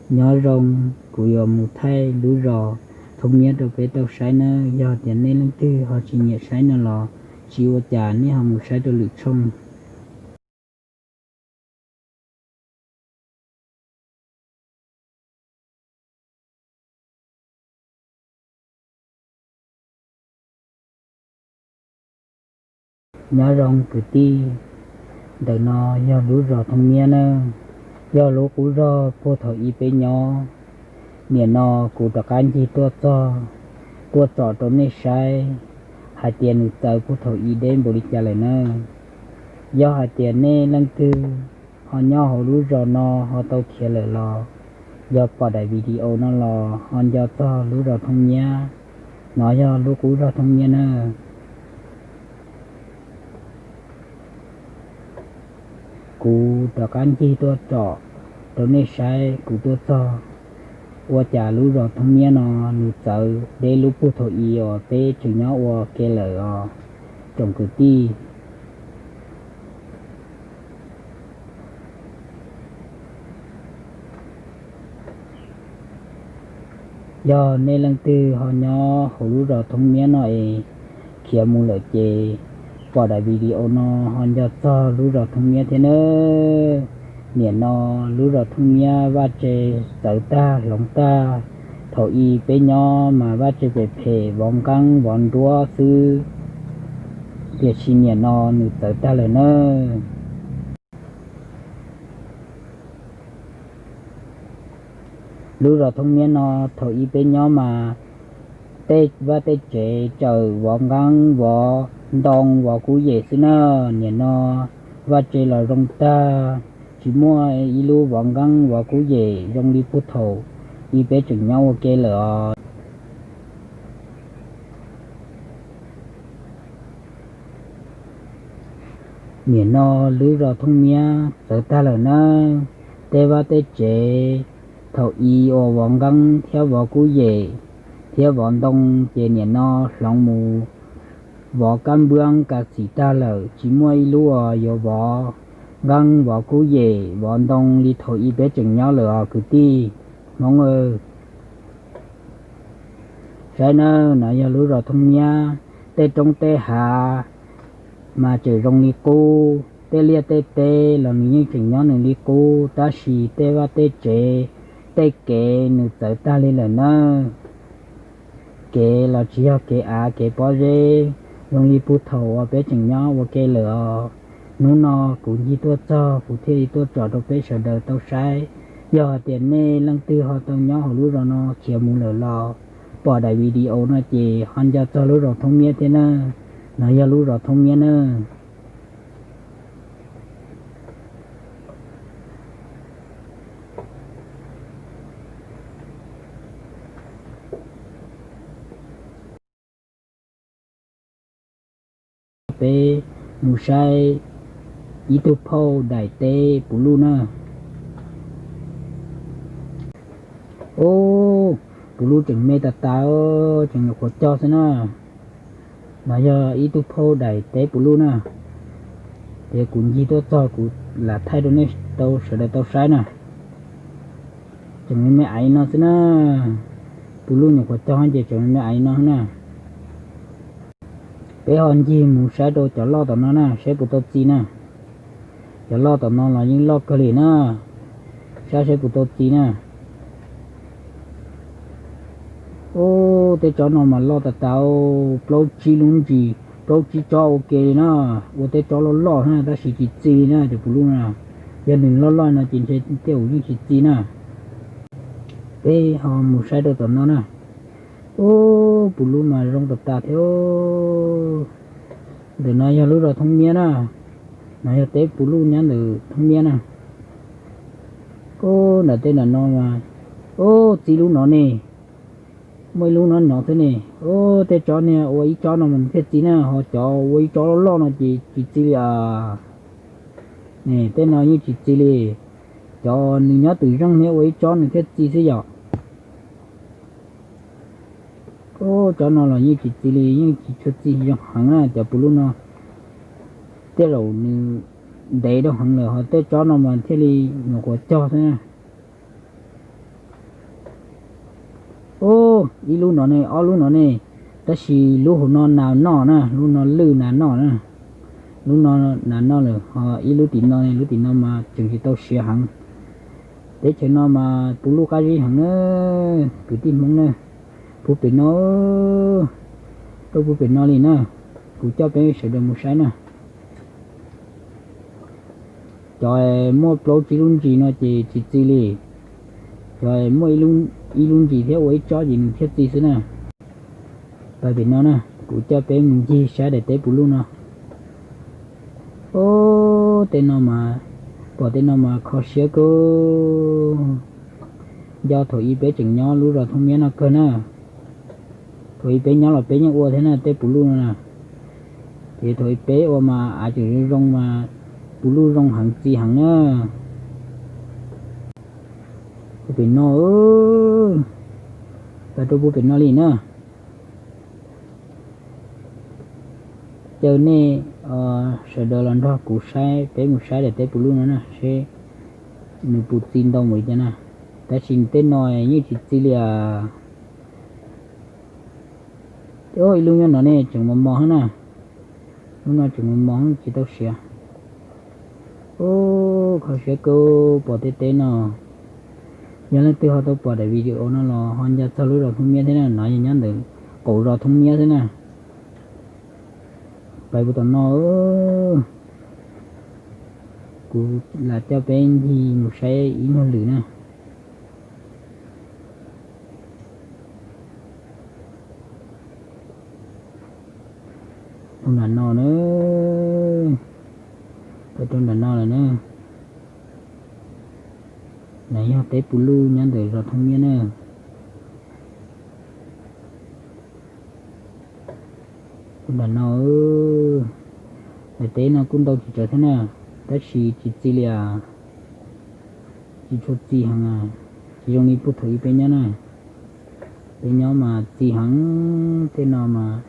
Nyob zoo, kuv yuav mus thaij lub zos Thoob Miab rau peb tau saib nawb. Yog tias nej leej twg ho tsis nyiam saib no los tsis ua cas, nej ho mus saib rau lwm tshooj. Nyob zoo kwv tij, ntawm no yog lub zos Thoob Miab nawb, yog lub qub zos puag thaum ub peb nyob. Nim no kuv rov qab ncig tuaj txog, tuaj tsom rau nej saib hais tias nws txawv puag thaum ub deb npaum li cas lawm nawb. Yog hais tias nej leej twg ho nyob hauv lub zos no ho tau khiav lawm los, yog pom daim video no los ho nco txog lub zos Thoob Miab. No yog lub qub zos Thoob Miab nawb. Kuv rov qab ncig tuaj tsom rau nej saib, kuv tuaj txog, ua cas lub zos Thoob Miab no nws txawv deb lub puag thaum ub uas peb tseem nyob ua ke lawm os tsoom kwv tij. Yog nej leej twg ho nyob hauv lub zos Thoob Miab no es khiav mus lawm ces pom daim video no ho nco txog lub zos Thoob Miab thiab nawb. Nim no lub zos Thoob Miab vaj tse txawv tag hloov tag. Thaum ub peb nyob mas vaj tse phem phem, vov nqeeb vov nruab xwb, tiam sis nim no nws txawv tag lawm nawb. Lub zos Thoob Miab no thaum ub peb nyob mas tej vaj tej tsev tsuas vov nqeeb vov ntoo vov kub yem xwb na. Nim no vaj tse los zoo tag, tsis muaj ib lub vov nqeeb vov kub yem zoo li puag thaum ub peb tseem nyob ua ke lawm os. Nim no lub zos Thoob Miab txawv tag lawm nawb. Tej vaj tej tsev thaum ub uas vov nqeeb thiab vov kub yem thiab vov ntoo ces nim no hloov mus vov kab npuab kav xim tag lawm, tsis muaj ib lub uas yuav vov nqeeb vov kub yem vov ntoo li thaum ub peb tseem nyob lawm os kwv tij Hmoob. Saib nawb, no yog lub zos Thoob Miab, tej roob tej hav mas tseem zoo li qub, tej liaj tej teb los nws yeej tseem nyob nws li qub, tab sis tej vaj tej tsev, tej kev nws txawv tag li lawm nawb. Kev los tsis yog kev av kev pob zeb zoo li puag thaum uas peb tseem nyob ua ke lawm os. Hnub no kuv ncig tuaj txog kuv thiaj li tuaj tsom rau peb sawv daws tau saib. Yog hais tias nej leej twg ho tau nyob hauv lub zos no khiav mus lawm los pom daim video no ces ho nco txog lub zos Thoob Miab thiab nawb. No yog lub zos Thoob Miab nawb. Peb mus saib ib tug phauj daim teb puv luj na. Ub, puv luj tseem me tas tas, tseem nyuam qhuav cog xwb na. No yog ib tug phauj daim teb puv luj na. Ces kuv ncig tuaj txog kuv lam thaij rau nej tau sawv daws tau saib na. Tseem me me aiv no xwb na. Puv luj nyuam qhuav cog ces tseem me me aiv no na. Peb ho ncig mus saib rau cov loj tom no na, saib puas tau txi na. Cov loj tom no los yeej loj kawg li na. Saib saib puas tau txi na. Ub, tej tsob no mas loj tas tas, plaub tsib lub ntsis, plaub tsib tsob ua ke li na. Ua tej tsob loj loj na tab sis tsis txi li na cov puv luj na. Yog nws loj loj no ces ntshe tej zaum yeej tsis txi na. Peb ho mus saib rau tom no na. Ub, puv luj mas zoo tas tas thiab. Ntawm no yog lub zos Thoob Miab na. No yog teb puv luj nyob ntawm Thoob Miab na. Ub, nram tej nram no mas, ub, txi lub no ne. Muaj ib lub no no xwb ne. Ub, tej tsob niag ua ib tsob no mas nws thiaj txi na, ho cov ua ib tsob loj loj no ces tsis txi li as. Ne, tej no yeej tsis txi li. Cov nws nyob twm zeej thiab ua ib tsob nws thiaj txi xwb yom. Ub, tsob no los yeej tsis txi li, yeej tsis tshua txi zoo heev na cov puv luj no. Tej zaum nws ntev rau heev lawm ho tej tsob no mas thiaj li nyuam qhuav cog xwb na. Ib lub no ne, ob lub no ne, tab sis lub hauv no nas noj na, lub no lwj nas noj na. Lub no nas noj lawm, ho ib lub tim no ne, lub tim no mas tseem tsis tau siav heev. Teb chaws no mas puv luj qab zib heev na, kwv tij Hmoob na. Puv pem no, tuaj puv pem no li na, kuv coj peb sawv daws mus saib na. Cov muaj plaub tsib lub ntsis no ces tsis txi li. Cov muaj ib lub ntsis thiab ua ib tsob ces nws thiaj txi xwb na. Pais pem no na, kuv coj peb mus ncig saib daim teb puv luj no. Ub, tej no mas, pom tej no mas kho siab kawg. Nco thaum ub peb tseem nyob lub zos Thoob Miab no kawg na. Thaum ub peb nyob los peb yeej ua thiab na, tej puv luj no na. Ces thaum ub peb ua mas av tseem zoo zoo mas puv luj zoo heev txi heev na. Puv pem no, tau rau puv pem no li na. Caw nej sawv daws los nrog kuv saib, peb mus saib daim teb puv luj no na seb nws puas txi ntau npaum li cas na. Tab sis tej no yeej tsis txi li as. Ib lub nyob no ne tseem mos mos na. Lub no tseem mos mos tsis tau siav. Ub, kho siab kawg pom tej teb no. Yog leej twg ho tau pom daim video no los ho nco txog lub zos Thoob Miab thiab na, no yog nyob ntawm qaum zos Thoob Miab xwb na. Pais puv tom no, kuv lam coj peb ncig mus saib ib nyuag lwm na. Rau nram no na, pais rau nram no lawm na. Nov yog teb puv luj nyob ntawm zos Thoob Miab na. Rau nram no, daim teb no kuj ntau tsis tsawg thiab na, tab sis tsis txi li as. Tsis tshua txi heev, tsis zoo li puag thaum ub peb nyob na. Peb nyob mas txi heev, tej no mas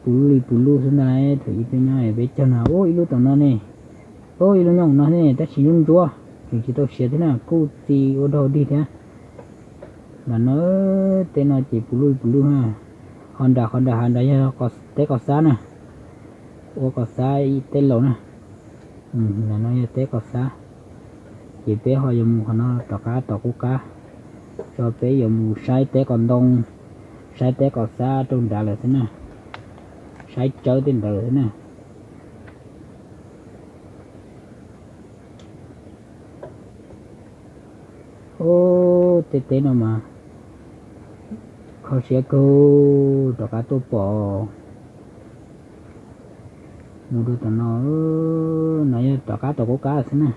puv luj li puv luj xwb ntag. Thaum ub peb nyob peb cog no, ub, ib lub tom no ne, ub, ib lub nyob no thiab ne, tab sis ntsuab ntsuab, tseem tsis tau siav thiab na, kuj txi ua dog dig thiab. Nram no, tej no ces puv luj puv luj na. Ho nram qhov nram hav nrad yog teb qos xab na, ua qos xab tej laus na. Nram no yog teb qos xab, ces peb ho yuav mus qhov no rov qab tom qub qab, tso peb yuav mus saib teb qos ntoo, saib teb qos xab rau nrad lawm xwb na, saib tsawb tej ntawd lawm xwb na. Ub, tej teb no mas kho siab kawg, rov qab tuaj pom. Mus rau tom no, no yog rov qab tom qub qab xwb na.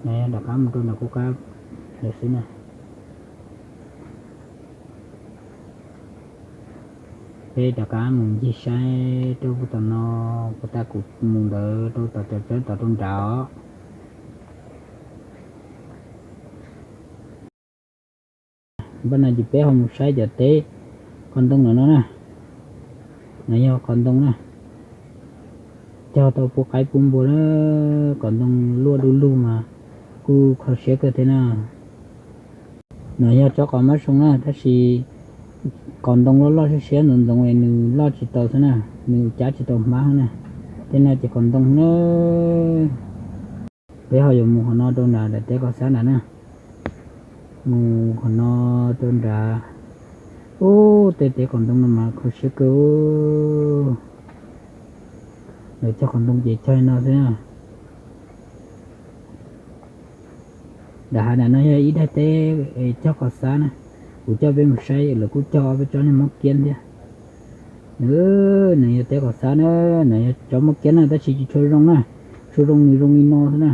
No yog rov qab mus rau nram qub qab lawm xwb na. Peb rov qab mus ncig saib rau puag tom no, puag ta kuv mus ntawd rau tom cov tsawb tom rau nrad os. Npaj no ces peb ho mus saib cov teb qos ntoo no na. No yog qos ntoo na, cog tau pub qaib pub npua na, qos ntoo luaj du lug mas kuj kho siab kawg thiab na. No yog tsob qos mab soo na, tab sis qos ntoo loj loj siab siab ntxoov ntxoov es nws loj tsis tau xwb na, nws cab tsis tau hmab na. Tej no ces qos ntoo na. Peb ho yuav mus qhov no rau nrad, daim teb qos xab nrad na. Mus qhov no rau nrad. Ub, tej teb qos ntoo no mas kho siab kawg. Lawv cog qos ntoo ces cog li no xwb na. Nram hav nram no yog ib daim teb cog qos xab na. Kuv coj peb mus saib, lawv kuj cog ob peb tsob niag mob kiab thiab. Nws, nws yog teb qos xab na, nws yog tsob mob kiab na, tab sis tsis tshua zoo na. Tshua zoo nws zoo li no xwb na.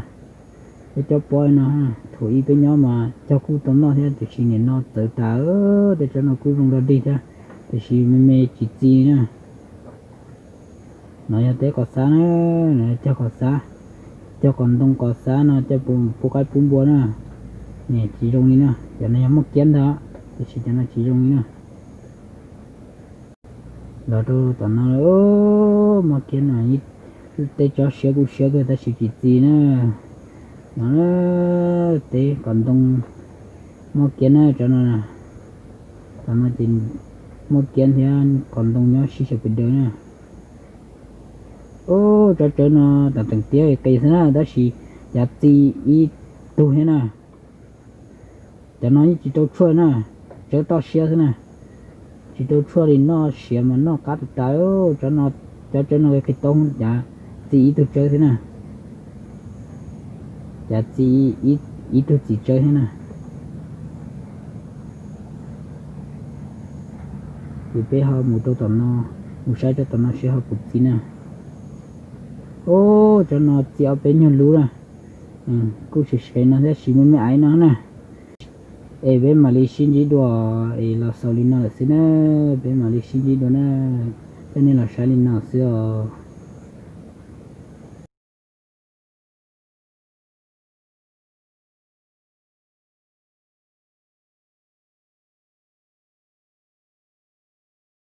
Peb cov pob no, thaum ub peb nyob mas cog kuj tau noj thiab, tiam sis nim no txawv tas. Tej tsob no kuj zoo dog dig thiab, tiam sis me me tsis txi na. No yog teb qos xab na, no yog cog qos xab, cog qos ntoo qos xab no coj pub qaib pub npua na. Nim tsis zoo li na, cov no yog mob kiab ntag, tiam sis cov no tsis zoo li na. Los rau tom no, mob kiab no, tej tsob siab kuj siab kawg tab sis tsis txi na. No, teb kom ntoo muaj kiab na, cov no, cov no ces muaj kiab thiab kom ntoo nyob sib xyaw pes daws na. Ub, cov tsawv no tam teem tiab qis xwb na, tab sis cav txi ib tug thiab na. Cov no yeej tsis tau tshuaj na, tsawv toj siab xwb na. Tsis tau tshuaj li, noj siav mas noj qab tas tas. Cov tsawv no qis tau cav txi ib tug tsawv thiab na. Cav txi ib tug txiv tsawv thiab na. Ces peb ho mus rau tom no, mus saib rau tom no seb ho puas txi na. Ub, cov no txi ob peb nyuag lub na. Kuj siav siav no thiab, siv me me aiv no na. Es peb mam li sib ntsib dua, es los xaus li no lawm xwb na. Peb mam li sib ntsib dua na. Coj nej los saib li no xwb os.